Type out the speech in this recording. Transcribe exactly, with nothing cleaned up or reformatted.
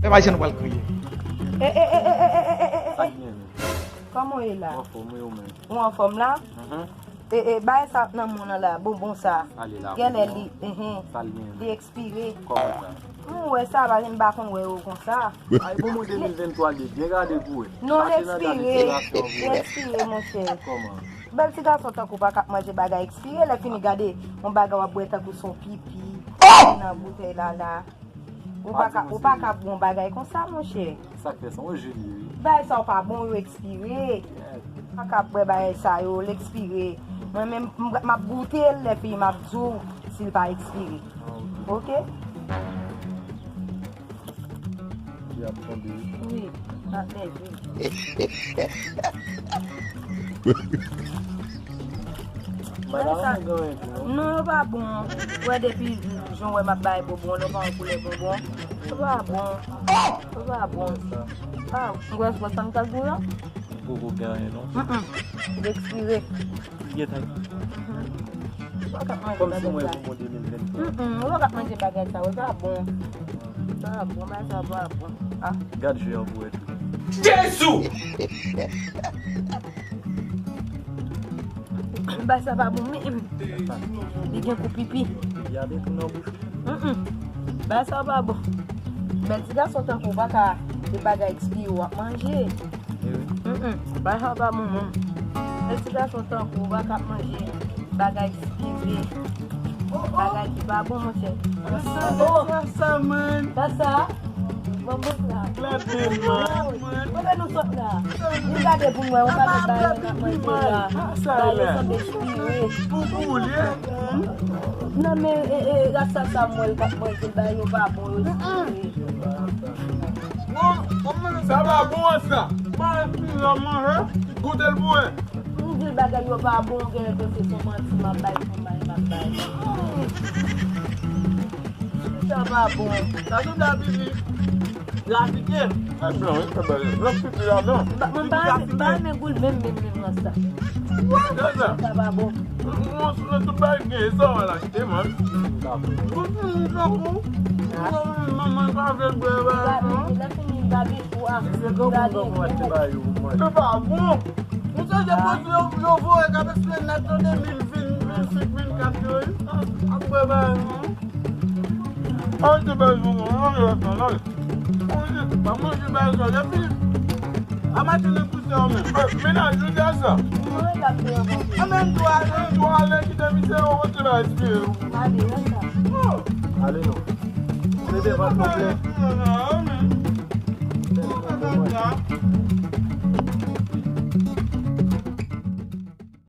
Pèp Ayisyen, nou pral kriye. E, e, e, e, e, e, e, e, e. Sa k gen menm? Kòman w ye la? Mwen anfòm, wi, ou menm? Ou anfòm la? Mhm. E, e, bagay sa nan men w lan la, bonbon sa. Sa l ye la, genlè bonbon li, mhm, sa l gen? Li ekspire. Kòman sa? M wè sa, paske m pa konn wè yo konsa. Ay, bonbon de mil venntwa li ye, byen gade pou wè. Non, li ekspire. Li ekspire, monchè. Kòman? Bèl ti gason tankou w pa ka ap manje bagay ekspire, lè fini gade yon bagay w ap bwè tankou se yon pipi nan boutèy la la. Ou pa ka, ou pa ka ap bwè yon bagay konsa, monchè. Sa k fè sa, yon ji li ye, wi. Bagay sa yo pa bon, yo ekspire. Ou pa ka ap bwè bagay sa yo, l ekspire. Mwen menm, m, m ap goute l, lè fini m ap di w si l pa ekspire. Ah, ok. Ok? Li ap tonbe. Wi, l ap nève. Bagay sa, non, yo pa bon. Ou wè depi jan w wè m ap bay bonbon, yo pa yon koulè bonbon. Yo pa bon. Yo pa bon. Ah, m kwè se konsa m t ap di w la. Poko gen anyen, non. Mm-mm. Li ekspire. Li gentan. Mhm. Ou pa ka ap manje bagay sa. Kòmsi mwen pou mwen de mil venntwa. Mm-mm. Ou pa ka ap manje bagay sa. Ou pa bon. Sa pa bon, bagay sa pa bon. Ah. Gad je an pou wè tou. Jezi! Bagay sa pa bon menm. Li gen kou pipi. Li ap tou nan bouch ou. Mm-mm. Bagay sa pa bon. Bèl ti gason tankou w pa ka de bagay ekspire w ap manje. E wi. Mm-mm. Bagay sa pa bon menm. Bèl ti gason tankou w pa ka ap manje bagay ekspire. Bagay ki pa bon, monchè. Sa, sa, man. Sa, sa. Bon, bon, sa. Gade, man. Kote nou sot la? Nou gade pou nou wè, ou pa met bagay nan manje la. Bagay yo sanble ekspire. Pou boule. Non, men, e, e, rasta sa m wè l k ap manje, bagay yo pa bon, yo ekspire. Non, sa pa bon, sa. Pa ekspire, manje. Goute l pou wè. M di l bagay yo pa bon, genlè panse se manti m ap bay, se manti m ap bay. Sa pa bon. Sa sou dabili. La pike. Sa blan, wi, sa blan. Blan pike la, non. M pa, m pa, m pa renmen gou l menm, menm, menm, nan sa. Sa, sa. Sa pa bon. Mwen, mwen, tout bagay gen, sa w al achte, man. Mwen, mwen, mwen, mwen, manman pa vle bwè, bwè, non. Gade, lè fini, gade, ou a, gade. Se pa bon. Ou sonje pwodui yo, yo voye k ap espere n ap tande mil ven, mil senk, vennkat yo, wi. Ap bwè bagay nou. An te bay nou, an te bay nou, an te bay nou, an te bay nou, lè fini. A maten nan koute yo menm. Mennaj, nou di a sa. An menm tou ale, tou ale, kite misye, an te bay espere. Ale, wè sa. Ale non. Se devan konplè.